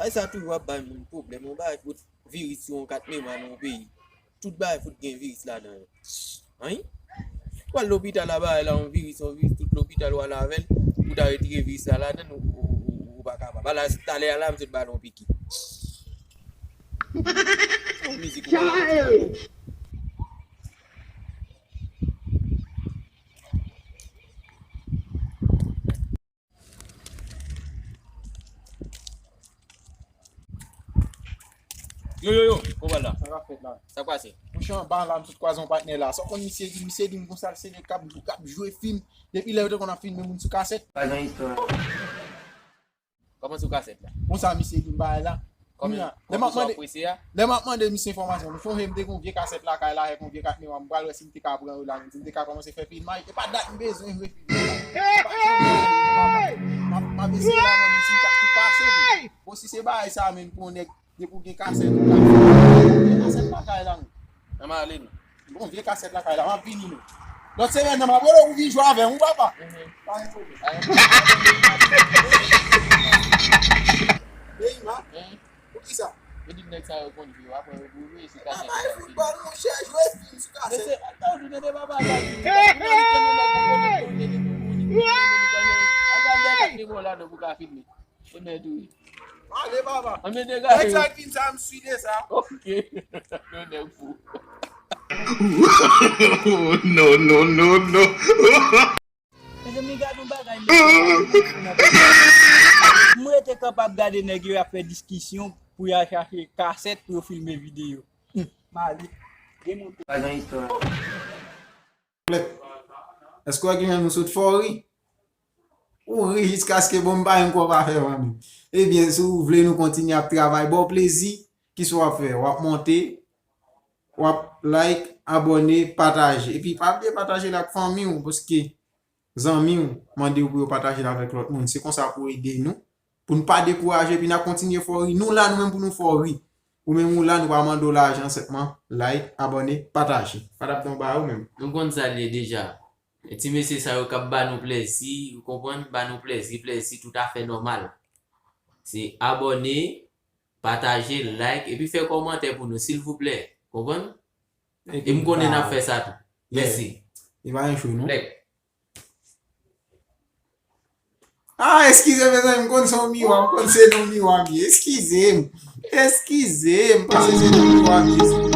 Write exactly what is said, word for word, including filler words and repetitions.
Ay, sa toujou ap bay moun pwoblèm, yon bagay fout viris sou yon kat memwa nan yon peyi. Tout bagay fout gen viris ladan yo. Anyen? W al lopital la, bagay la, yon viris, yon viris, tout lopital w al avè l, pou ta retire viris la ladan, ou, ou, ou, ou pa kapab. Ala, talè a la, m sot ba l yon piki. Yon mizik ou pa Yo, yo, yo, kòman la? Sa k ap fèt la? Sa k pase? Mouche anba la, m sot kwaze yon patnè la. Sa w konn misye di, misye di m konsa, se nèg k ap, k ap jwe fim. Depi lè yo te konn ap filme moun sou kasèt. Pa gen istwa. Kòman sou kasèt la? Konsa misye di m bagay la. Kòman, kounye a, lè m ap mande, lè m ap mande misye enfòmasyon, m sonje m te gen yon vye kasèt lakay la, avèk yon vye kat memwa, m pral wè si m te ka pran yo la menm, si m te ka kòmanse fè filmaj. E pa dat m bezwen jwe fim. M ap, m ap eseye la, mwen, si m ka tou pase, men. Bon, si se bagay sa menm pou yon nèg, depi w gen kasèt, ou ka fè. Gen kasèt lakay la, men. Ann ale non. Bon, vye kasèt lakay la, m ap vini, men. Lòt semèn nan, m ap rele w pou vin jwe avè m, wi, papa. Mhm. Pa gen pwoblèm. Pa gen pwoblèm. Peyi m, a? Mhm. Poukisa? Yo di nèg sa yo konn jwe, apre yo boule, se kasèt yo ap fini. Foutbòl, monchè, jwe fim sou kasèt. Mesye, al ta ou tounen de papa la. Ou nan li tande nèg ou konnen, ou konnen, ou konnen, ou konnen, ou konnen. Al gade kat memwa ladan pou ka filme. Ou mèt wi. Ale, papa. Ann mete gade. Nèg sa ki sa, m sou de sa. Ok. Yo nèg fou. No, no, no, no. Mezanmi, gade yon bagay, mesye. M rete kanpe ap gade nèg yo ap fè diskisyon pou y al chache kasèt pou yo filme videyo. Hum, male. Demonte. Pa gen istwa. Èske w wè ki jan nou sot fò ri? Ou ri jiskaske bon m pa menm kwè w pa fè m anyen. Ebyen, si w vle nou kontinye ap travay, ba w plezi, kisa w ap fè? W ap monte, w ap like, abòne, pataje. Epi pa bliye pataje l ak fanmi w, paske zanmi w mande w pou yo pataje l avèk lòt moun. Se konsa pou w ede nou, pou n pa dekouraje, epi n a kontinye fè w ri. Nou la, nou menm pou nou fè w ri. Ou menm ou la, nou pa mande w lajan, senpman like, abòne, pataje. Pa t ap gen yon bagay ou menm. Nou konn sa l ye deja. E ti mesye sa yo k ap ba nou plèzi, ou konprann, ba nou plèzi, plèzi toutafè nòmal. Se abòne, pataje, like, epi fè kòmantè pou nou, silvouplè. Konprann? E m konnen n ap fè sa tou. Mèsi. Li pa gen cho, non? Lèk. Ah, eskize, mezanmi, m konn se yon miwa, m konn se nan miwa m ye. Eskize m. Eskize m, paske se nan miwa m ye.